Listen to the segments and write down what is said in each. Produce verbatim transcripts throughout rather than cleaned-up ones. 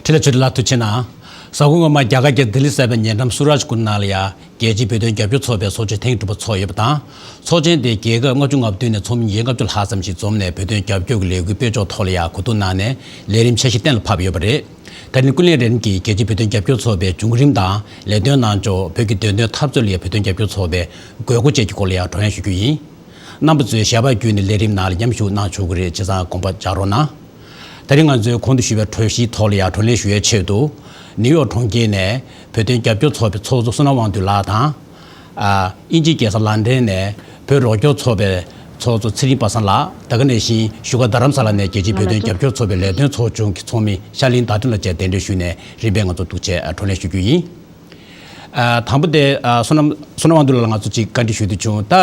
ཁྲི་ལ་ཆོས་སྒྲོན་ལགས་ཐུགས་རྗེ་གནང་། གཟའ་འཁོར་སྔོན་མ་རྒྱ་གར་རྒྱལ་ལྡི་ལི་གསར་པའི་ཉེ་འགྲམ་སུ་རཱཇ་ཀུན་ནང་ལ་ཡ་རྒྱལ་སྤྱིའི་བོད་དོན་རྒྱབ་སྐྱོར་ཚོགས་པའི་ཚོགས་ཆེན་ཐེངས་དྲུག་པ་ཚོགས་ཡོད་པ་དང་། ཚོགས་ཆེན་དེ་རྒྱལ་ཁབ་ལྔ་བཅུ་ང་བདུན་ནས་ཚོགས་མི་ཉིས་བརྒྱ་ལྔ་བཅུ་ལྷག་ཙམ་ཞིག་འཛོམས་ནས་བོད་དོན་རྒྱབ་སྐྱོར་གྱི་ལས་འགུལ་སྤེལ་ཕྱོགས་ཐོག་ལ་ཡ་གོ་བསྡུར་གནང་ནས་ལས་རིམ་འཆར་གཞི་གཏན་ལ་ཕབ་ཡོད་པ་རེད། ད་རིང་ཀུན་གླེང་རེ་རིམ་གྱིས་རྒྱལ་སྤྱིའི་བོད་དོན་རྒྱབ་སྐྱོར་ཚོགས་པའི་བྱུང་རིམ་དང་ལས་དོན་གནང་ཕྱོགས། བོད་ཀྱི་བདེན་དོན་འཐབ་རྩོད་ལ་ཡ་བོད་དོན་རྒྱབ་སྐྱོར་ཚོགས་པའི་དགོས་མཁོ་བཅས་ཀྱི་སྐོར་ལ་ཡ་བགྲོ་གླེང་ཞུ་རྒྱུ་ཡིན། རྣམ་པ་ཚོས་ཞལ་པར་བརྒྱུད་ནས་ལས་རིམ་ནང་ལ་མཉམ་ཞུགས་གནང་ཆོག་གི་རེད། བྱས་ཙང་དགོངས་པ་འཇགས་རོགས་གནང་། ད་རིང་ང་ཚོས་གོང་དུ་ཞུས་པའི་གྲོས་གཞིའི་ཐོག་ལ་ཡང་བགྲོ་གླེང་ཞུ་ཡའི་ཆེད་དུ། ནིའུ་ཡོག་གྲོང་ཁྱེར་ནས་བོད་དོན་རྒྱབ་སྐྱོར་ཚོགས་པའི་ཚོགས་གཙོ་བསོད་ནམས་དབང་འདུས་ལགས་དང་། ཨ། དབྱིན་ཇིའི་རྒྱལ་ས་ལན་ཀྲན་ནས་བོད་རོགས་སྐྱོར་ཚོགས་པའི་ཚོགས་གཙོ་ཚེ་རིང་པ་སངས་ལགས། དེ་ག་ནང་བཞིན་བཞུགས་སྒར་རྡ་རམ་ས་ལ་ནས་རྒྱལ་སྤྱིའི་བོད་དོན་རྒྱབ་སྐྱོར་ཚོགས་པའི་ལས་དོན་ཚོགས་ཆུང་གི་ཚོགས་མི་ཤར་གླིང་ཟླ་སྒྲོན་ལགས་བཅས་གདན་འདྲེན་ཞུས་ནས་རིམ་པས་ང་ཚོ་ཐུག་ཆེད་བགྲོ་གླེང་ཞུ་རྒྱུ་ཡིན། ཨ། དང་པོ་དེ། ཨ། བསོད་ནམས། བསོད་ནམས་དབང་འདུས་ལགས་ལ་ང་ཚོ་ཅིག་བཀའ་འདྲི་ཞུ་འདོད་བྱུང་། ད།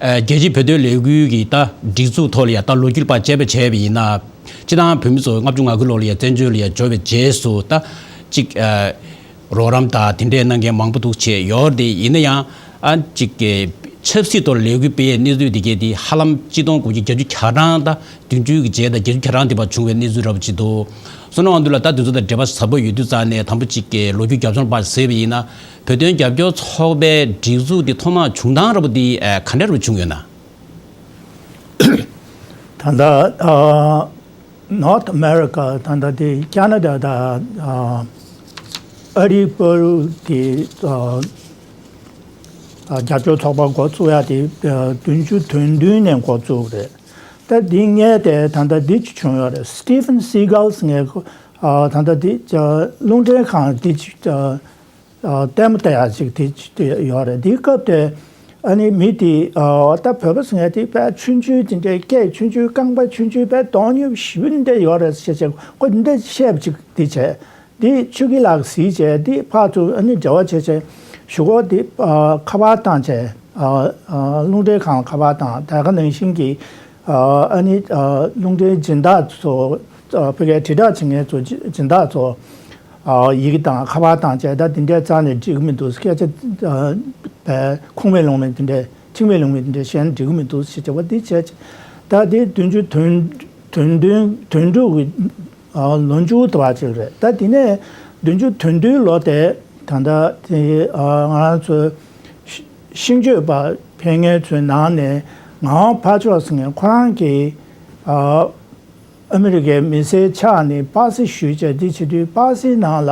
ཨ། རྒྱལ་སྤྱིའི་བོད་དོན་ལས་འགུལ་གྱི་ད་སྒྲིག་འཛུགས་ཐོག་ལ་ཡ་ད་ལོ་རྒྱུས་ཕར་དཔྱད་པ་བྱས་པ་ཡིན་ན། སྤྱིར་བཏང་བོད་མི་ཚོ་ལྔ་བཅུ་ང་དགུ་ལོ་ལ་ཡ་བཙན་བྱོལ་ལ་ཡ་འབྱོར་བའི་རྗེས་སུ་ད་ཅིག་ཨ། རོགས་རམ་དང་དེ་འདྲས་གནང་མཁན་མང་པོ་འདུག་བྱས་ཡོད་རེད། ཡིན་ན་ཡང་ཨ་ཅིག་གི་ཆབ་སྲིད་ཐོག་ལས་འགུལ་སྤེལ་ཡའི་གནས་ཚུལ་དེ་གས་དེ་ཧ་ལམ་གཅིག་སྟོང་དགུ་བརྒྱ་བརྒྱད་ཅུ་གྱ་གྲངས་དང་བདུན་ཅུ་གི་རྗེས་དང་བརྒྱད་ཅུ་གྱ་གྲངས་དེ་བར་བྱུང་བའི་གནས་ཚུལ་འདྲ་པོ་ཅིག་འདུག་བསོད་ནམས་དབང་འདུས་ལགས། ད་དེ་ཚོ་དང་འབྲེལ་བ་ཟབ་པོ་ཡོད་དུས་ཙང་ནས་དང་པོ་ཅིག་གི་ལོ་རྒྱུས་རྒྱབ་ལྗོངས་ཕར་གཟིགས་པ་ཡིན་ན། བོད་དོན་རྒྱབ་སྐྱོར་ཚོགས་པའི་སྒྲིག་འཛུགས་དེ་ཐོག་མར་བྱུང་སྟངས་འདྲ་པོ་དེ་ཨ་ག་འདྲ་རུ་བྱུང་ཡོད་ན། ད་ལྟ་ཨ་North America ད་ལྟ་དེ་ཁ་ན་ཌ་དང་ཨ་ཨ་རིའི་བར་གྱི་ཨ་ཨ་རྒྱབ་སྐྱོར་ཚོགས་པ་འགོ་བཙུགས་ཡ་དེ་ཨ་བདུན་ཅུ་དོན་བདུན་ནས་འགོ་བཙུགས་རེད། ད་འདི་སྔས་དེ་ད་ལྟ་འདི་ཅིག་བྱུང་ཡོད་རེད། Steven Seagal ཟེར་མཁན་ཁོ་ཨ་ད་ལྟ་འདི་ཨ་རླུང་འཕྲིན་ཁང་འདི་ཅིག་ཨ་ཨ་ལྟད་མོ་ལྟ་ཡག་ཅིག་དེ་ཅིག་ཡོད་རེད། དེའི་སྐབས་དེ་ཨ་ནི་མི་དེ་ཨ་ད་བོད་པ་ཟེར་མཁན་དེ་དཔེ་ཆུང་ཆུང་དེ་འདྲའི་སྐད་ཆུང་ཆུང་རྐང་པ་ཆུང་ཆུང་དཔེ་གདོང་ཉོབ་ཞེ་པོ་འདྲ་ཡོད་རེད་ཟེར་བྱས་ཁོ་འདི་འདྲ་བཤད་པ་ཅིག་དེ་བྱས། དེ་ཆོས་སྐྱིད་ལགས་གཟིགས་བྱས་དེ་ཕར་ཚུར་ཨ་ནི་འབྲེལ་བ་བྱས་བྱས་གཞུག་གུ་དེ་ཨ་ཁ་པར་བཏང་བྱས་ཨ་ཨ་རླུང་འཕྲིན་ཁང་ཁ་པར་བཏང་། དེ་ག་ནང་བཞིན་གྱི་ཨ་ཨ་ནི་ཨ་རླུང་འཕྲིན་སྦྱིན་བདག་ཚོ། ཨ་ཕ་གིའི་དྲིལ་བསྒྲགས་བྱེད་མཁན་ཚོ་སྦྱིན་བདག་ཚོ་ཨ་ཡི་གེ་དང་ཁ་པར་བཏང་བྱས། ད་དེ་འདྲའི་རྩ་ནས་འགྲིག་གི་མི་འདུག་སྐད་ཆ་ཨ་བས་ཁུངས་མེད་ལུང་མེད་དེ་འདྲའི་ཁྲིག་མེད་ལུང་མེད་དེ་འདྲའི་བཤད་ན་འགྲིག་གི་མི་འདུག་ཞེས་བྱ་བ་འདི་བྱས། ད་དེ་བདུན་ཅུ་དོན་དོན་བདུན་དོན་དྲུག་གི་ཨ་ལོ་མཇུག་ཏུ་བ་ཅིག་རེད། ད་དེ་ནས་བདུན་ཅུ་དོན་བདུན་ལོ་དེ་ད་ལྟ་དེ་ཨ་ང་རང་ཚོའི་ཤིང་གཅོད་པ་ཕལ་མཁན་ཚོའི་ནང་ནས་ངག་དབང་འཕགས་མཆོག་ཟེར་མཁན་ཁོ་རང་གིས་ཨ་ཨ་མི་རི་ཀའི་མི་སེར་ཆགས་ནས་པ་སེ་ཞུས་བྱས་འདི་བྱེད་དུས་པ་སེའི་ནང་ལ་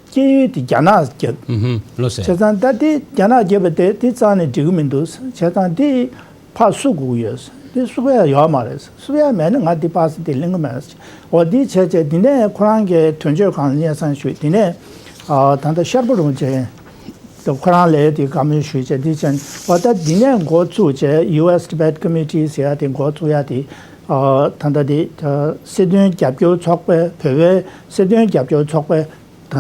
སྐྱེས་ཡུལ་དེ་རྒྱ་ནག་བརྒྱབ། ཨུ་ཧུམ། ལོས་ཟེར། བྱས་ཙང་ད་དེ་རྒྱ་ནག་བརྒྱབ་པ་དེ་དེ་རྩ་ནས་འགྲིག་གི་མི་འདུག་བྱས་ཙང་དེ་ཕར་བསུ་དགོས་ཀྱི་ཡོད། དེ་བསུ་ཡ་ཡོད་མ་རེད། བསུ་ཡ་མེད་ན་ང་དེ་པ་སེ་དེ་ལེན་གི་མེད། འོ་དེ་བྱས་བྱས་དེ་ནས་ཁོ་རང་གི་དོན་གཅོད་ཁང་སྙན་སེང་ཞུས། དེ་ནས་ཨ་ད་ལྟ་ཤར་པ་རིན་པོ་ཆེ། ད་ཁོ་རང་ལས་དེ་བཀའ་མོལ་ཞུས་བྱས་དེ་བྱས། འོ་ད་འདི་ནས་འགོ་བཙུགས་བྱས་ཡུ་ཨེས་ཊི་བེཊ་ཀོ་མི་ཊི་ཟེར་ཡ་དེ་འགོ་བཙུགས་ཡ་དེ་ཨ་ད་ལྟ་དེ་ད་སྲིད་དོན་རྒྱབ་སྐྱོར་ཚོགས་པའི་བོད་པའི་སྲིད་དོན་རྒྱབ་སྐྱོར་ཚོགས་པའི་ད་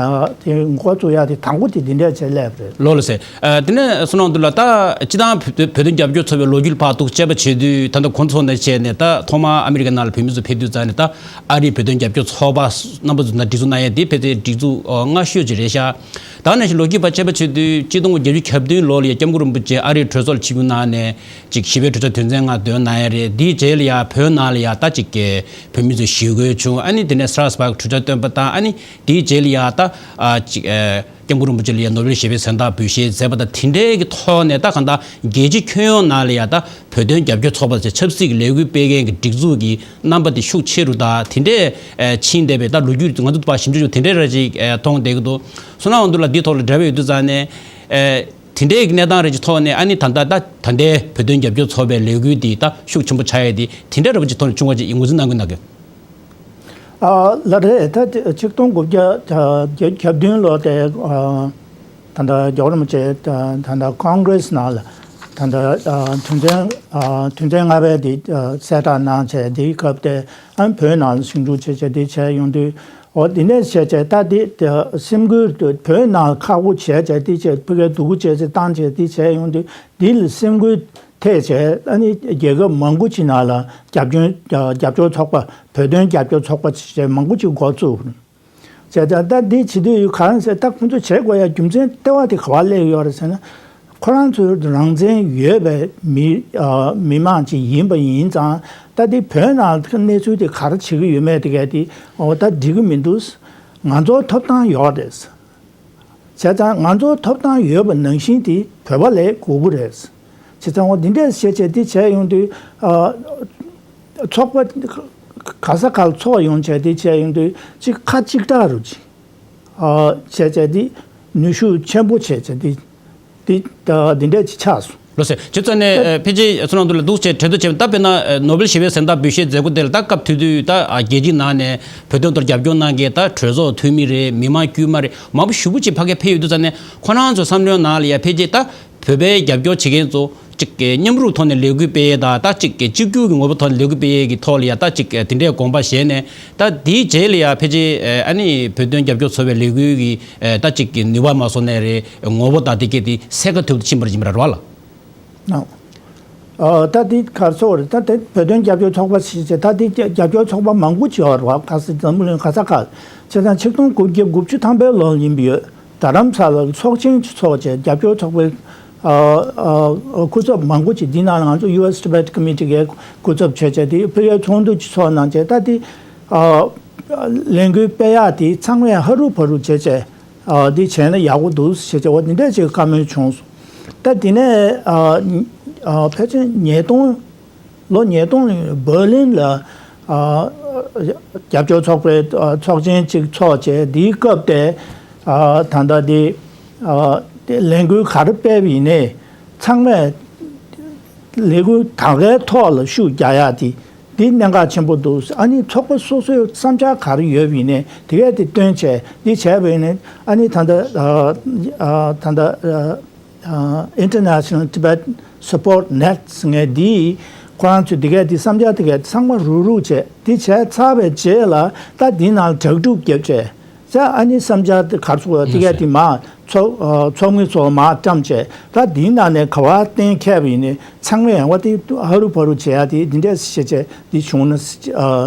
དེ་འགོ་བཙུགས་ཡ་དེ་དང་པོ་དེ་འདི་འདྲས་བྱས་སླེབས་རེད། ལོ་ལ་ཟེར། ཨ་དེ་ནས་བསོད་ནམས་དུ་ལ་ད་སྤྱི་བཏང་བོད་བོད་དོན་རྒྱབ་སྐྱོར་ཚོགས་པའི་ལོ་རྒྱུས་ཕར་ཏུ་དཔྱད་པ་བྱེད་དུས་ད་ལྟ་གོང་ཚོགས་ནས་བྱས་ནས་ད་ཐོག་མར་ཨ་མི་རི་ཀའི་ནང་ལ་བོད་མི་ཚོ་ཕེབས་དུས་ཙང་ནས་ད་ཨ་རིའི་བོད་དོན་རྒྱབ་སྐྱོར་ཚོགས་པ་རྣམ་པ་ཚོ་ནང་སྒྲིག་འཛུགས་གནང་ཡ་དེ་ཕལ་ཆེར་སྒྲིག་འཛུགས་ཨ་སྔ་ཤོས་ཅིག་རེད་ཤག་ད་ནང་བཞིན་ལོ་རྒྱུས་ཕར་དཔྱད་པ་བྱེད་དུས་གཅིག་སྟོང་དགུ་བརྒྱ་བརྒྱད་ཅུ་གྱ་བདུན་ལོ་ལ་ཡ་སྐྱབས་མགོན་རིན་པོ་ཆེ་ཨ་རིའི་གྲོས་ཚོགས་ལ་ཆིབས་བསྒྱུར་གནང་ནས་ཅིག་ཞི་བའི་གྲོས་ཚོགས་དོན་ཚན་ལྔ་འདོན་གནང་ཡ་རེད། དེའི་རྗེས་ལ་ཡ་བོད་ནང་ལ་ཡ་ད་ཅིག་གི་བོད་མི་ཚོས་ཞི་རྒོལ་བྱུང་། ཨ་ནི་དེ་ནས་སི་རཱ་སི་པཱ་གི་གྲོས་འཆར་བཏོན་པ་དང་། ཨ་ནི་དེའི་རྗེས་ལ་ཡ་ད་ཨ་ཅིག་ཨ་སྐྱབས་མགོན་རིན་པོ་ཆེ་ལ་ཡ་ནོ་བེལ་ཞི་བའི་གཟེངས་རྟགས་འབུལ་བཞེས་མཛད་པ་དང་། དེ་འདྲའི་གི་ཐོག་ནས་ད་གང་ལྟར་རྒྱལ་སྤྱི་ཁྱོན་ཡོངས་ནང་ལ་ཡ་ད་བོད་དོན་རྒྱབ་སྐྱོར་ཚོགས་པ་ཟེར་ཆབ་སྲིད་ཀྱི་ལས་འགུལ་སྤེལ་མཁན་གྱི་སྒྲིག་འཛུགས་ཀྱི་རྣམ་པ་དེ་ཤུགས་ཆེ་རུ་དང་དེ་འདྲས་ཨ་ཕྱིན་བསྡད་པའི་ད་ལོ་རྒྱུས་ང་ཚོ་ཕར་ཞིབ་འཇུག་བྱུང་། དེ་འདྲས་ར་ཅིག་ཨ་མཐོང་བསྡད་ཀྱི་འདུག་བསོད་ནམས་དབང་འདུས་ལགས་འདིའི་ཐོག་ལ་འབྲེལ་བ་ཡོད་དུས་ཙང་ནས་ཨ་དེ་འདྲའི་གནས་སྟངས་ར་ཅིག་ཐོག་ནས་ཨ་ནི་ད་ལྟ་ད་ད་ལྟའི་བོད་དོན་རྒྱབ་སྐྱོར་ཚོགས་པའི་ལས་འགུལ་འདི་ད་ཤུགས་ཆེན་པོ་ཆགས་ཡས་འདི་དེ་འདྲས་ར་བ་ཅིག་ཐོག་ནས་བྱུང་བ་ཅིག་ངོས་འཛིན་གནང་གི་འདུག་གི། ཨ་ལགས་རེད། ད་ཆིག་སྟོང་དགུ་བརྒྱ་གྱ་གྱ་བདུན་ལོ་དེ་ཨ་ད་ལྟ་རྒྱལ་བ་རིན་པོ་ཆེ་ད་ད་ལྟ་ཀོང་གྷི་རེ་སི་ནང་ལ་ད་ལྟ་ཨ་དོན་ཚན་ཨ་དོན་ཚན་ལྔ་པའི་དེ་ཨ་གསལ་བསྒྲགས་གནང་བྱས། དེའི་སྐབས་དེ་ཨ་བོད་ནང་ལ་ཞིབ་འཇུག་བྱས་བྱས་དེ་བྱས་ཡོང་དུས། འོ་དེ་ནས་བྱས་བྱས་ད་དེ་དེ་སེམས་འགུལ་དུ་བོད་ནང་ཁག་པོ་བྱས་བྱས་དེ་བྱས་ཕ་གིར་སྡུག་པོ་བྱས་བྱས་བཏང་བྱས་དེ་བྱས་ཡོང་དུས། དེ་ལ་སེམས་འགུལ་ཐེབས་བྱས་ཨ་ནི་རྒྱལ་ཁབ་མང་པོ་ཅིག་ནང་ལ་རྒྱབ་སྐྱོར་རྒྱབ་སྐྱོར་ཚོགས་པ། བོད་དོན་རྒྱབ་སྐྱོར་ཚོགས་པ་ཅིག་བྱས་མང་པོ་ཅིག་འགོ་བཙུགས། བྱས་ཙང་ད་འདི་བྱེད་དུས་གང་ཟེར། ད་ཁོང་ཚོ་བྱེད་དགོས་ཡ་རྒྱུ་མཚན་ལྟེ་བ་དེ་ག་པར་སླེབས་ཡོད་རེད་ཟེར་ན། ཁོ་རང་ཚོའི་རང་བཙན་ཡོད་པའི་མི་ཨ་མི་མང་ཅིག་ཡིན་པ་ཡིན་ཙང་། ད་འདི་བོད་ནང་གནས་ཚུལ་དེ་ག་རེ་བྱེད་ཀྱི་ཡོད་མེད་དེ་གས་དེ་འོ་ད་འགྲིག་གི་མི་འདུག་ང་ཚོར་ཐོབ་ཐང་ཡོད་རེད། བྱས་ཙང་ང་ཚོར་ཐོབ་ཐང་ཡོད་པ་ནང་བཞིན་དེ་བོད་པ་ལ་དགོས་ཀྱི་རེད། བྱས་ཙང་འོ་འདི་འདྲས་བྱས་བྱས་འདི་བྱས་ཡོང་དུས་ཨ། ཚོགས་པ་ག་ས་ག་ལ་ཚོགས་ཡོང་བྱས་འདི་བྱས་ཡོང་དུས་གཅིག་ཁ་གཅིག་གྲགས་རུ་ཅིག་ཨ། བྱས་བྱས་འདི་ནུས་ཤུགས་ཆེན་པོ་བྱས་བྱས་འདི་འདི་ཨ། འདི་འདྲས་ཅིག་ཆགས་སོང་། ལགས་སོ། བྱས་ཙང་ནས་ཨ། ཕལ་ཆེར་བསོད་ནམས་དོན་ལ་འདུག་བྱས་གྲོས་བསྡུར་བྱས་པ་ད་དཔེར་ན་ཨ། ནོ་བེལ་ཞི་བའི་གཟེངས་རྟགས་འབུལ་བཞེས་མཛད་སྒོ་དེ་ལ་ད་སྐབས་དེ་དུས་ད་ཨ། རྒྱལ་སྤྱིའི་ནང་ནས་བོད་དོན་ཐོག་རྒྱབ་སྐྱོར་གནང་མཁན་ད་གྲོས་ཚོགས་འཐུས་མི་རེད། མི་མང་དཀྱུས་མ་རེད། མང་པོ་ཞེ་པོ་ཅིག་ཕ་གིར་ཕེབས་ཡོད་དུས་ཙང་ནས་ཁོ་རང་ཚོའི་བསམ་བློའི་ནང་ལ་ཡ་ཕལ་ཆེར་ད་བོད་པའི་རྒྱབ་སྐྱོར་བྱེད་མཁན་ཚོ་གཅིག་གི་མཉམ་རུབ་ཐོག་ནས་ལས་འགུལ་སྤེལ་ཡས་དང་ད་གཅིག་གི་གཅིག་གྱུར་གྱི་ངོ་བོ་ཐོག་ནས་ལས་འགུལ་སྤེལ་ཡས་ཀྱི་ཐོག་ལ་ཡ་ད་གཅིག་དེ་འདྲའི་དགོངས་པ་བཞེས་ནས་ད་དེའི་རྗེས་ལ་ཡ་ཕལ་ཆེར་ཨ་ནི་བོད་དོན་རྒྱབ་སྐྱོར་ཚོགས་པའི་ལས་འགུལ་གྱི་ད་གཅིག་གི་ནུས་པ་མ་སོང་ནའི་རེད། ངོ་བོ་དང་དེ་གས་དེ་གསལ་ཁ་ཐུབ་ཏུ་ཕྱིན་པ་རེད་ཅིག་མ་རེད་རོགས་ལ། ཨ། ད་དེ་ག་རེ་ཟེར་དགོས་རེད། ད་དེ་བོད་དོན་རྒྱབ་སྐྱོར་ཚོགས་པ་ཞིག་བྱས། ད་དེ་རྒྱབ་སྐྱོར་ཚོགས་པ་མང་པོ་ཅིག་ཡོད་རེད་བ། ག་ས་འཛམ་བུ་གླིང་ག་ས་ག་བྱས་ཙང་ཆིག་སྟོང་དགུ་བརྒྱ་དགུ་བཅུ་ཐམ་པའི་ལོ་ལ་ཡིན་པ་ཡོད། རྡ་རམ་ས་ལ་ལ་ཚོགས་ཆེན་ཅིག་ཚོགས་བྱས་རྒྱབ་སྐྱོར་ཚོགས་པའི་ཨ། ཨ། སྐུ་ཚབ་མང་པོ་ཅིག་འདི་ནང་ལ་ང་ཚོ་ཡུ་ཨེས་ཊི་བེཊ་ཀོ་མི་ཊི་གི་སྐུ་ཚབ་བྱས་བྱས་དེ་ཕ་གིར་ཚོགས་འདུ་ཅིག་ཚོགས་གནང་བྱས། ད་དེ་ཨ། ལས་འགུལ་སྤེལ་ཡག་དེ་ཚང་མས་ཧ་རུ་ཕ་རུ་བྱས་བྱས། ཨ། འདི་བྱས་ན་ཡག་པོ་འདུག་ཟེར་བྱས་འོ་འདི་འདྲས་ཅིག་བཀའ་མོལ་བྱུང་སོང་། ད་དེ་ནས་ཨ། ཨ། ཕལ་ཆེར་ཉིས་སྟོང་ལོ་ཉིས་སྟོང་ལ་འབར་ལིན་ལ་ཨ། རྒྱབ་སྐྱོར་ཚོགས་པའི་ཨ། ཚོགས་ཆེན་ཅིག་ཚོགས་བྱས། འདིའི་སྐབས་དེ་ཨ། ད་ལྟ་འདི་ཨ། དེ་ལས་འགུལ་ག་རེ་སྤེལ་བ་ཡིན་ནའི་ཚང་མས་ལས་འགུལ་ད་གའི་ཐོག་ལ་ཤུགས་རྒྱག་ཡག་དེ། འདི་གནད་འགག་ཆེན་པོ་འདུག་ཨ་ནི་ཚོགས་པ་སོ་སོའི་བསམ་འཆར་ག་རེ་ཡོད་པ་ཡིན་ནའི་དེ་གས་དེ་བཏོན་བྱས་འདི་བྱས་པ་ཡིན་ནའི་ཨ་ནི་ད་ལྟ་ཨ། ཨ། ད་ལྟ་ཨ། International Tibet Support Net ཟེར་མཁན་འདིས་ཁོ་རང་ཚོས་འདི་གས་འདི་བསམ་འཆར་དེ་གས་ཚང་མ་རུག་རུག་བྱས་འདི་བྱས་ཚར་བའི་རྗེས་ལ་ད་འདི་ནང་ལ་དྲག་སྒྲུབ་བརྒྱབ་བྱས། ཙང་ཨ་ནི་བསམ་འཆར་དེ་ག་རེ་ཟེར་དགོས་རེད། དེ་གས་དེ་མར་ཚོགས་ཨ། ཚོགས་མི་ཚོ་མར་བཀྲམ་བྱས། ད་འདིའི་ནང་ནས་ག་པར་གཏན་འཁེལ་བ་ཡིན་ནའི་ཚང་མས་ཡང་བ་དེ་ཧ་རུ་ཕ་རུ་བྱེད་ཡག་དེ་འདི་འདྲས་བྱས་བྱས་འདི་བྱུང་ན་ཨ།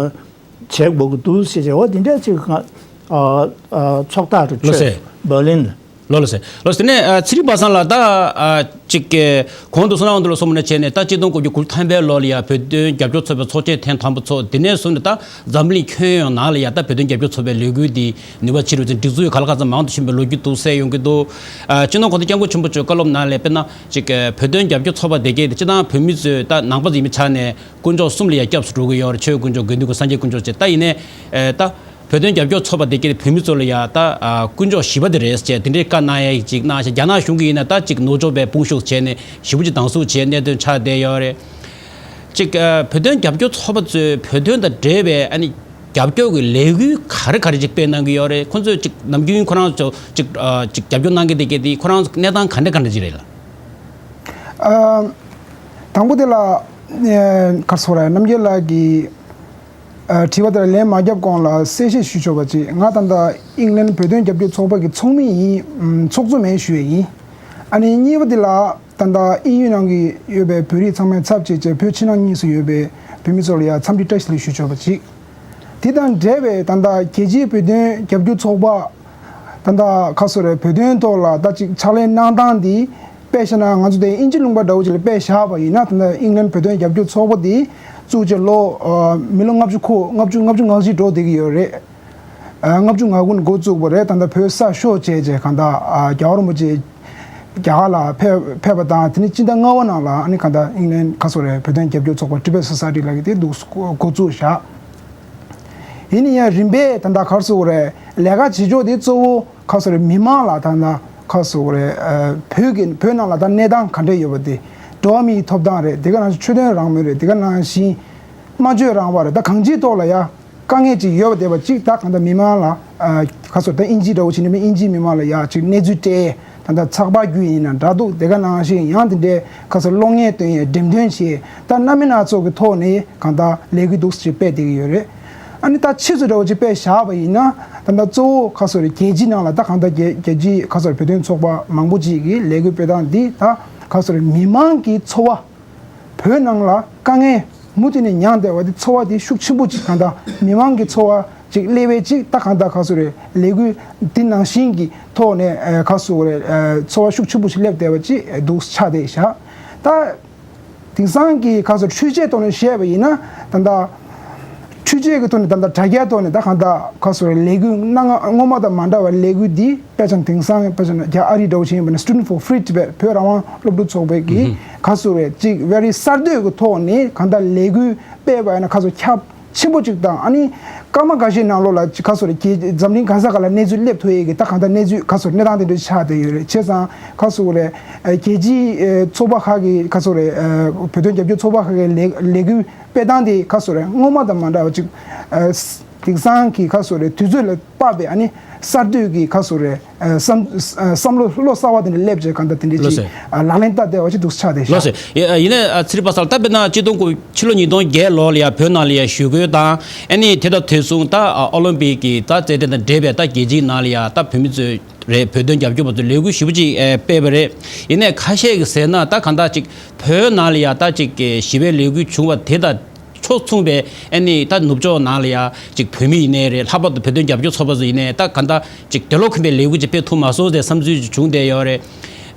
བྱེད་དགོས་ཀྱི་འདུག་ཟེར་བྱས་འོ་འདི་འདྲས་ཅིག་ཨ། ཨ། ཚོགས་ཐག་རུ་ལགས་སེ། ཆོད་འབར་ལིན་ལ། ལགས་ལགས་སེ། ལགས་སེ། དེ་ནས་ཨ། ཚེ་རིང་པ་སངས་ལགས་ད་ཨ། ཅིག་གི་གོང་དུ་བསོད་ནམས་དབང་འདུས་ལགས་གསུངས་པ་ནང་བྱས་ནས་ད་གཅིག་སྟོང་དགུ་བརྒྱ་དགུ་བཅུ་ཐམ་པའི་ལོ་ལ་ཡ་བོད་དོན་རྒྱབ་སྐྱོར་ཚོགས་པའི་ཚོགས་ཆེན་ཐེངས་དང་པོ་ཚོགས། དེ་ནས་བཟུང་ནས་ད་འཛམ་གླིང་ཁྱོན་ཡོངས་ནང་ལ་ཡ་ད་བོད་དོན་རྒྱབ་སྐྱོར་ཚོགས་པའི་ལས་འགུལ་འདི་ནུས་པ་ཆེ་རུ་ཕྱིན། སྒྲིག་འཛུགས་ཡང་ག་ལ་ག་ཚོད་མང་དུ་ཕྱིན་པའི་ལོ་རྒྱུས་འདུག་གསལ་ཡོང་གི་འདུག་ཨ། སྤྱི་ནོར་གོང་ས་སྐྱབས་མགོན་ཆེན་པོ་མཆོག་བཀའ་སློབ་ནང་ལ་དཔེར་ན་ཅིག་བོད་དོན་རྒྱབ་སྐྱོར་ཚོགས་པ་དེ་གས་དེ་སྤྱིར་བཏང་བོད་མི་ཚོས་ད་ནང་པ་ཡིན་པའི་ཆ་ནས་དཀོན་མཆོག་གསུམ་ལ་ཡ་སྐྱབས་སུ་འགྲོ་གི་ཡོད་རེད། ཆོས་དཀོན་མཆོག་དགེ་འདུན་དཀོན་མཆོག་སངས་རྒྱས་དཀོན་མཆོག་བཅས། ད་ཡིན་ནའི་ཨེ། ད་བོད་དོན་རྒྱབ་སྐྱོར་ཚོགས་པ་དེ་གས་དེ་བོད་མི་ཚོ་ལ་ཡ་ད་ཨ། དཀོན་མཆོག་བཞི་པ་དེ་རེད་ཟེར་དེ་འདྲའི་བཀའ་གནང་ཡ་ཅིག་གནང་ཤག་རྒྱ་ནག་གཞུང་གིས་ཡིན་ན་ད་ཅིག་ནུབ་ཕྱོགས་པའི་དཔུང་ཤུགས་བྱས་ནས་ཞེ་པོ་ཅིག་སྡང་ཟུག་བྱས་གནད་དོན་ཆགས་བསྡད་ཡོད་རེད། ཅིག་ཨ། བོད་དོན་རྒྱབ་སྐྱོར་ཚོགས་པ་ཚོས་བོད་དོན་དང་འབྲེལ་བའི་ཨ་ནི་རྒྱབ་སྐྱོར་གྱི་ལས་འགུལ་ག་རེ་ག་རེ་ཅིག་སྤེལ་གནང་གི་ཡོད་རེད། ཁོང་ཚོས་ཅིག་ནམ་རྒྱུན་ཁོ་རང་ཚོ་ཅིག་ཨ། ཅིག་རྒྱབ་སྐྱོར་གནང་མཁན་དེ་གས་དེ་ཁོ་རང་ཚོ་གནས་སྟངས་ག་འདྲ་ག་འདྲ་ཅིག་རེད་ལགས། ཨ། དང་པོ་དེ་ལ་ཨ། ག་རེ་ཟེར་དགོས་རེད། རྣམ་རྒྱལ་ལགས་ཀྱིས་ཨ། དྲི་བ་དེ་ལ་ལན་མ་བརྒྱབ་གོང་ལ་གསལ་བཤད་ཞུ་ཆོག་པ་ཅིག་ང་ད་ལྟ་ཨིང་ལན་བོད་དོན་རྒྱབ་སྐྱོར་ཚོགས་པ་གི་ཚོགས་མི་ཡིན། ཨམ། ཚོགས་གཙོ་མིན་ཞུ་ཡས་ཡིན། ཨ་ནི་གཉིས་པ་དེ་ལ་ད་ལྟ་དབྱིན་ཡུལ་ནང་གི་ཡོད་པའི་བོད་རིགས་ཚང་མའི་ཚབ་བྱས་བྱས་བོད་ཕྱི་ནང་གཉིས་སུ་ཡོད་པའི་བོད་མི་ཚོ་ལ་ཡང་འཚམས་འདྲི་བཀྲ་ཤིས་བདེ་ལེགས་ཞུ་ཆོག་པ་ཅིག་དེ་དང་འབྲེལ་བའི་ད་ལྟ་རྒྱལ་སྤྱིའི་བོད་དོན་རྒྱབ་སྐྱོར་ཚོགས་པ་ད་ལྟ་ག་རེ་ཟེར་དགོས་རེད། བོད་དོན་ཐོག་ལ་ད་ཅིག་ཕྱག་ལས་གནང་སྟངས་འདི་དཔེ་བཞག་ན་ང་ཚོ་དེ་དབྱིན་ཇི་ལུང་པ་འདྲ་བོ་ཅིག་ལ་དཔེ་བཞག་པ་ཡིན་ན། ད་ལྟ་ཨིང་ལན་བོད་དོན་རྒྱབ་སྐྱོར་ཚོགས་པ་འདི་བཙུགས་བྱས་ལོ་ཨ། མི་ལོ་ལྔ་བཅུ་འཁོར། ལྔ་བཅུ་ལྔ་བཅུ་ང་བཞི་འགྲོ་བསྡད་ཀྱི་ཡོད་རེད། ཨ། ལྔ་བཅུ་ང་དགུ་ནས་འགོ་བཙུགས་པ་རེད། ད་ལྟ་བོད་ས་ཤོར་བྱས་བྱས་གང་ལྟར་ཨ། རྒྱལ་བ་རིན་པོ་ཆེ་རྒྱ་གར་ལ་ཕེབས་ཕེབས་པ་དང་དེ་ནས་སྤྱི་ཟླ་ལྔ་པ་ནང་ལ་ཨ་ནི་གང་ལྟར་ཨིང་ལན་ག་རེ་ཟེར་དགོས་རེད། བོད་དོན་རྒྱབ་སྐྱོར་ཚོགས་པ་Tibet Society ལབ་ཀྱི་དེ་འདུག་འགོ་བཙུགས་བཞག་ཡིན་ན་ཡང་རིམ་པས་ད་ལྟ་ག་རེ་ཟེར་དགོས་རེད། ལས་ཀ་བྱེད་ཕྱོགས་དེ་གཙོ་བོ་ག་རེ་ཟེར་དགོས་རེད། མི་མང་ལ་ད་ལྟ་ག་རེ་ཟེར་དགོས་རེད། ཨ། བོད་ཀྱི་བོད་ནང་ལ་ད་གནས་སྟངས་ག་འདྲས་ཡོད་པ་དེ། འགྲོ་བ་མིའི་ཐོབ་ཐང་རེད། དེ་ག་ནང་བཞིན་ཆོས་དོན་རང་མོས་རེད། དེ་ག་ནང་བཞིན་སྨྲ་བརྗོད་རང་དབང་རེད། ད་གང་ཅིའི་ཐོག་ལ་ཡ་དཀའ་ངལ་ཅིག་ཡོད་པ་བསྡད་པ་ཅིག་ད་གང་ལྟར་མི་མང་ལ་ཨ། ག་རེ་ཟེར་དགོས་རེད། ད་དབྱིན་ཇི་འདྲ་བོ་བྱས་ནས་དབྱིན་ཇིའི་མི་མང་ལ་ཡ་ཅིག་གནས་ཚུལ་སྤྲད། ད་ལྟ་ཚགས་པར་བརྒྱུད་ཡིན་ན་འདྲ་འདུག་དེ་ག་ནང་བཞིན་ཡང་དེ་འདྲའི་ག་རེ་ཟེར་དགོས་རེད། གློག་བརྙན་སྟོན་ཡས། འགྲེམས་སྟོན་བྱས། ད་སྣ་མིན་སྣ་ཚོགས་ཀྱི་ཐོག་ནས་གང་ལྟར་ལས་འགུལ་འདུག་སེ་ཅིག་སྤེལ་བསྡད་ཀྱི་ཡོད་རེད། ཨ་ནི་ད་ཕྱིས་སུ་འདྲ་བོ་ཅིག་དཔེ་བཞག་པ་ཡིན་ན། ད་ལྟ་གཙོ་བོ་ག་རེ་ཟེར་དགོས་རེད། རྒྱལ་སྤྱིའི་ནང་ལ་ད་གང་ལྟར་རྒྱལ་རྒྱལ་སྤྱིའི་ག་རེ་ཟེར་དགོས་རེད། བོད་དོན་ཚོགས་པ་མང་པོ་ཅིག་གིས་ལས་འགུལ་སྤེལ་སྟངས་འདི་ད་ག་རེ་ཟེར་དགོས་རེད། མི་མང་གི་འཚོ་བ། བོད་ནང་ལ་དཀའ་ངལ་མུ་མཐུད་ནས་མྱངས་བསྡད་པ་དེ་འཚོ་བ་དེ་ཤུགས་ཆེན་པོ་ཅིག་གང་ལྟར་མི་མང་གི་འཚོ་བ་ཅིག་སླེབས་པའི་ཅིག་ད་གང་ལྟར་ག་རེ་ཟེར་དགོས་རེད། ལས་འགུལ་འདི་ནང་བཞིན་གྱི་ཐོག་ནས་ཨ། ག་རེ་ཟེར་དགོས་རེད། ཨ། འཚོ་བ་ཤུགས་ཆེན་པོ་ཞིག་སླེབས་བསྡད་པ་ཅིག་འདུག་ཆགས་བསྡད་བཞག་ད་དེང་སང་གི་ག་རེ་ཟེར་དགོས་རེད། འཕྲུལ་ཆས་ཐོག་ནས་བཤད་པ་ཡིན་ན་ད་ལྟ་འཕྲུལ་ ཆོས་ཀྱི་ཐོག་ནས་ད་ལྟ་དྲ་རྒྱའི་ཐོག་ནས་ད་གང་ལྟར་ཁ་སོ་རེ་ལས་འགུལ་སྣ་ལྔ་སྔོན་མ་དང་མ་འདྲ་བའི་ལས་འགུལ་འདི་དཔེ་ཆ་དེང་སང་དཔེ་ཆ་རྒྱ་ཨ་རི་འདྲ་བོ་ཞིག་ཡིན་པ་ན་Student for Free Tibet བོད་རང་དབང་སློབ་ཕྲུག་ཚོགས་པའི་གི་ཁ་སོ་རེ་གཅིག་very གསར་གཏོད་ཀྱི་ཐོག་ནས་གང་ལྟར་ལས་འགུལ་སྤེལ་བ་ཡིན་ན་ཁ་སོ་ཁྱབ་ཆེན་པོ་གཅིག་དང་ཨ་ནི་སྐར་མ་འགའ་ཤས་ནང་ལོགས་ལ་ཁ་སོ་རེ་རྒྱལ་འཛམ་གླིང་གང་ས་ག་ལ་གནས་ཚུལ་སླེབས་ཐུབ་ཡས་ཀྱི་ད་གང་ལྟར་གནས་ཚུལ་ཁ་སོ་རེ་གནས་སྟངས་དེ་འདྲ་ཆགས་བསྡད་ཡོད་རེད། བྱས་ཙང་ཁ་སོ་རེ་རྒྱལ་སྤྱིའི་ཚོགས་པ་ཁག་གི་ཁ་སོ་རེ་བོད་དོན་རྒྱབ་སྐྱོར་ཚོགས་པ་ཁག་གི་ལས་ལས་འགུལ་སྤེལ་སྟངས་དེ་ཁ་སོ་རེ་སྔོན་མ་དང་མ་འདྲ་བ་ཅིག་དེང་སང་གི་ཁ་སོ་རེ་དུས་ཚོད་ལ་དཔག་པའི་ཨ་ནི་གསར་གཏོད་ཀྱི་ཁ་སོ་རེ་བསམ་བསམ་བློ་བློ་གསར་བ་དེ་འདྲ་སླེབས་བྱས་གང་ལྟར་དེ་འདྲ་ལགས་ཅིག་སེ། ལག་ལེན་བསྟར་བསྡད་པ་ཅིག་འདུག་ཆགས་བསྡད་ཤག་ལགས་སེ། ཡ་ཡིན་ནའི་ཨ་ཚེ་རིང་པ་སངས་ད་དཔེར་ན་ཆིག་སྟོང་དགུ་ཕྱི་ལོ་ཉིས་སྟོང་བརྒྱད་ལོ་ལ་ཡ་བོད་ནང་ལ་ཡ་ཞི་རྒོལ་དང་ཨ་ནི་དེ་དང་དུས་མཚུངས་ད་ཨ་ཨོ་ལིམ་པིག་གི་ད་རྩེད་འགྲན་དང་འབྲེལ་བའི་ད་རྒྱལ་སྤྱིའི་ནང་ལ་ཡ་ད་བོད་མི་ཚོས་རེད་བོད་དོན་རྒྱབ་སྐྱོར་པ་ཚོས་ལས་འགུལ་ཞེ་པོ་ཅིག་ཨེ་སྤེལ་བ་རེད། ཡིན་ནའི་ཁ་ཤས་ཀྱིས་ཟེར་ན་ད་གང་ལྟར་ཅིག་བོད་ནང་ལ་ཡ་ད་ཅིག་གི་ཞི་བའི་ལས་འགུལ་བྱུང་བ་དེ་དང་ཕྱོགས་མཚུངས་པའི་ཨ་ནི་ད་ནུབ་ཕྱོགས་ནང་ལ་ཡ་ཅིག་བོད་མི་ཡིན་ནའི་རེད། ལྷག་པར་དུ་བོད་དོན་རྒྱབ་སྐྱོར་ཚོགས་པ་ཚོ་ཡིན་ནའི་ད་གང་ལྟར་ཅིག་དེ་ལོ་ཁོམ་པའི་ལས་འགུལ་ཅིག་སྤེལ་ཐུབ་མ་སོང་ཟེར་བསམ་ཚུལ་ཅིག་བྱུང་བསྡད་ཡོད་རེད།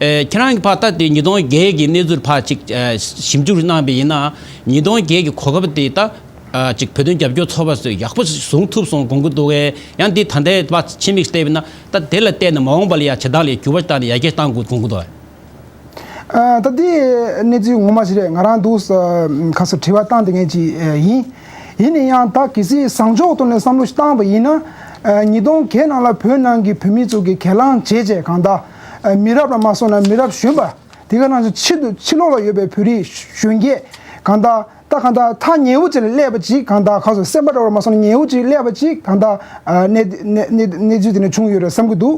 ཨེ་ཁྱེད་རང་གི་ཕར་ད་དེ་ཉིས་སྟོང་བརྒྱད་ཀྱི་གནས་ཚུལ་ཕར་ཅིག་ཨེ་ཞིབ་འཇུག་གནང་བ་ཡིན་ན་ཉིས་སྟོང་བརྒྱད་ཀྱི་གོ་སྐབས་དེ་ད་ཨ་ཅིག་བོད་དོན་རྒྱབ་སྐྱོར་ཚོགས་པ་ཚོས་ཡག་པོ་བཟུང་ཐུབ་སོང་དགོངས་ཀྱི་འདུག་གས། ཡང་འདི་ད་ལྟའི་བར་ཕྱི་མིག་བལྟས་པ་ན་ད་དེ་ལ་བལྟས་ནས་མ་འོངས་པ་ལ་ཡ་བྱེད་སྟངས་ལ་འགྱུར་བ་བཏང་ནས་ཡར་རྒྱས་གཏང་དགོས་དགོངས་ཀྱི་འདུག་ཨ་ད་དེ་གནས་ཚུལ་ངོ་མ་ཞིག་རེད། ང་རང་འདུག་ཁ་སོ་དྲི་བ་བཏང་དེ་ངེས་ཅིག་ཡིན། ཡིན་ན་ཡང་ད་གལ་སྲིད་བཟང་ཕྱོགས་ཐོག་ནས་བསམ་བློ་ཞིག་བཏང་བ་ཡིན་ན་ཉིས་སྟོང་བརྒྱད་ནང་ལ་བོད་ནང་གི་བོད་མི་ཚོ་གི་གྱེན་ལངས་བྱས་བྱས་གང་ལྟར་མི་རབས་ལ་མ་སོང་ན་མི་རབས་གཞོན་པ་དེ་ག་ནང་བཞིན་ཕྱི་དུ་ཕྱི་ལོགས་ལ་ཡོད་པའི་བོད་རིགས་གཞོན་སྐྱེས་གང་ལྟར་ད་གང་ལྟར་ཐག་ཉེ་བོ་ཅིག་ལ་སླེབས་པ་ཅིག་གང་ལྟར་ཁ་སོ་སེམས་པ་འདྲ་བོ་མ་སོང་ན་ཉེ་བོ་ཅིག་སླེབས་པ་ཅིག་གང་ལྟར་གནས་གནས་གནས་ཚུལ་དེ་འདྲ་བྱུང་ཡོད་རེད་བསམ་གྱི་འདུག་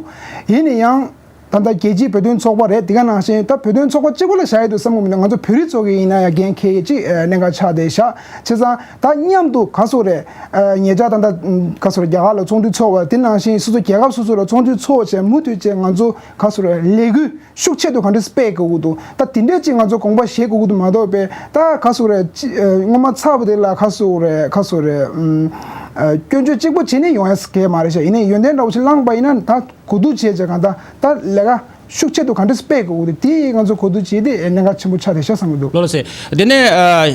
ཡིན་ན་ཡང་། ད་ལྟ་རྒྱལ་སྤྱིའི་བོད་དོན་ཚོགས་པ་རེད། དེ་ག་ནང་བཞིན་ད་བོད་དོན་ཚོགས་པ་གཅིག་པོ་ལ་བཞག་ཡས་འདུག་བསམ་གྱི་མི་འདུག་ང་ཚོ་བོད་རིགས་ཚོ་གི་ཡིན་ན་ཡང་འགན་འཁྱེར་ཡས་ཅིག་གནད་འགག་ཆགས་བསྡད་ཤག་བྱས་ཙང་ད་མཉམ་དུ་ག་སོ་རེད། ཉེ་ཆར་ད་ལྟ་ག་སོ་རེད་རྒྱ་གར་ལ་ཚོགས་འདུ་ཚོགས་པ་དེ་ནང་བཞིན་སོ་སོ་རྒྱལ་ཁབ་སོ་སོ་ལ་ཚོགས་འདུ་ཚོགས་བྱས་མུ་མཐུད་བྱས་ང་ཚོ་ག་སོ་རེད་ལས་འགུལ་ཤུགས་ཆེ་དུ་ག་འདྲ་སྤེལ་དགོས་ཀྱི་འདུག་ད་དེ་འདྲས་ཅིག་ང་ཚོ་དགོངས་པ་བཞེས་དགོས་ཀྱི་འདུག་མ་གཏོགས་པའི་ད་ག་སོ་རེད་སྔོན་མ་ཚར་བ་དེ་ལ་ག་སོ་རེད་ག་སོ་རེད་སྐྱོན་བརྗོད་གཅིག་པོ་བྱས་ནས་ཡོང་ཡས་གལ་མ་རེད་ཤག་ཡིན་ནའི་ཡོན་ཏན་འདྲ་བོ་ཞིག་བླངས་པ་ཡིན་ན་ད། གོ་བསྡུར་བྱས་བྱས་གང་ལྟར་ད་ལས་ཀ་ཤུགས་ཆེ་དུ་ག་འདྲ་སྤེལ་དགོས་འདུག་དེ་ང་ཚོ་གོ་བསྡུར་བྱས་ཏེ་གནད་འགག་ཆེན་པོ་ཆགས་བསྡད་ཤག་བསམ་གྱི་འདུག་ལགས་སོ། དེ་ནས་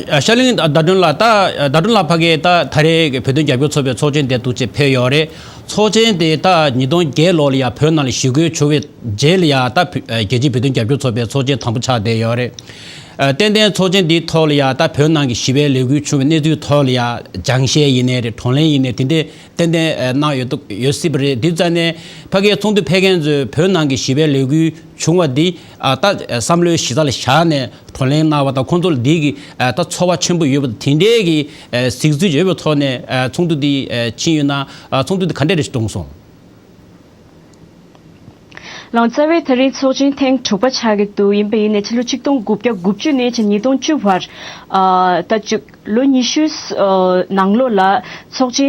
ཨ་ཤར་གླིང་ཟླ་སྒྲོན་ལགས་ད་ཟླ་སྒྲོན་ལགས་ཕ་གིར་ད་ད་རེས་ཀྱི་བོད་དོན་རྒྱབ་སྐྱོར་ཚོགས་པའི་ཚོགས་ཆེན་དེ་འདུག་སེ་ཕེབས་ཡོད་རེད། ཚོགས་ཆེན་དེ་ད་ཉིས་སྟོང་བརྒྱད་ལོ་ལ་ཡ་བོད་ནང་ལ་ཞི་རྒོལ་བྱུང་བའི་རྗེས་ལ་ཡ་ད་བོད་ཨ་རྒྱལ་སྤྱིའི་བོད་དོན་རྒྱབ་སྐྱོར་ཚོགས་པའི་ཚོགས་ཆེན་དང་པོ་ཆགས་བསྡད་ཡོད་རེད། ཨ་ཏན་ཏན་ཚོགས་ཆེན་འདིའི་ཐོག་ལ་ཡ་ད་བོད་ནང་གི་ཞི་བའི་ལས་འགུལ་བྱུང་བའི་གནས་ཚུལ་ཐོག་ལ་ཡ་སྦྱང་བཤད་ཡིན་ནའི་རེད། བགྲོ་གླེང་ཡིན་ནའི་དེ་འདྲའི་ཏན་ཏན་གནང་ཡོད་འདུག་ཡོད་སྲིད་པ་རེད། དེ་ཙང་ནས་ཕ་གིའི་ཚོགས་འདུ་ཕེབས་མཁན་ཚོས་བོད་ནང་གི་ཞི་བའི་ལས་འགུལ་བྱུང་བ་འདི་ད་བསམ་བློའི་གཞི་རྩ་ལ་བཞག་ནས་བགྲོ་གླེང་གནང་བ་དང་ཁོང་ཚོ་ལ་འདི་གི་ད་ཚོར་བ་ཆེན་པོ་ཡོད་པ་དང་དེ་འདྲའི་གི་གཟིགས་ཚུལ་ཡོད་པའི་ཐོག་ནས་ཚོགས་འདུ་འདི་ཕྱིན་ཡོད་ན་ཚོགས་འདུ་འདི་ག་འདྲ་རེ་ཞིག་གཏོང་སོང་། ལགས་རྩ་བའི་ད་རིང་ཚོགས་ཆེན་ཐེངས་དྲུག་པ་ཆགས་ཀྱི་འདུག་ཡིན་པ་ཡིན་ནའི་ཕྱི་ལོ་ཆིག་སྟོང་དགུ་བརྒྱ་དགུ་བཅུ་ནས་བྱས་ཉིས་སྟོང་བཅུ་བར་ད་ཅིག་ལོ་ཉི་ཤུ་ནང་ལོགས་ལ་ཚོགས་ཆེན་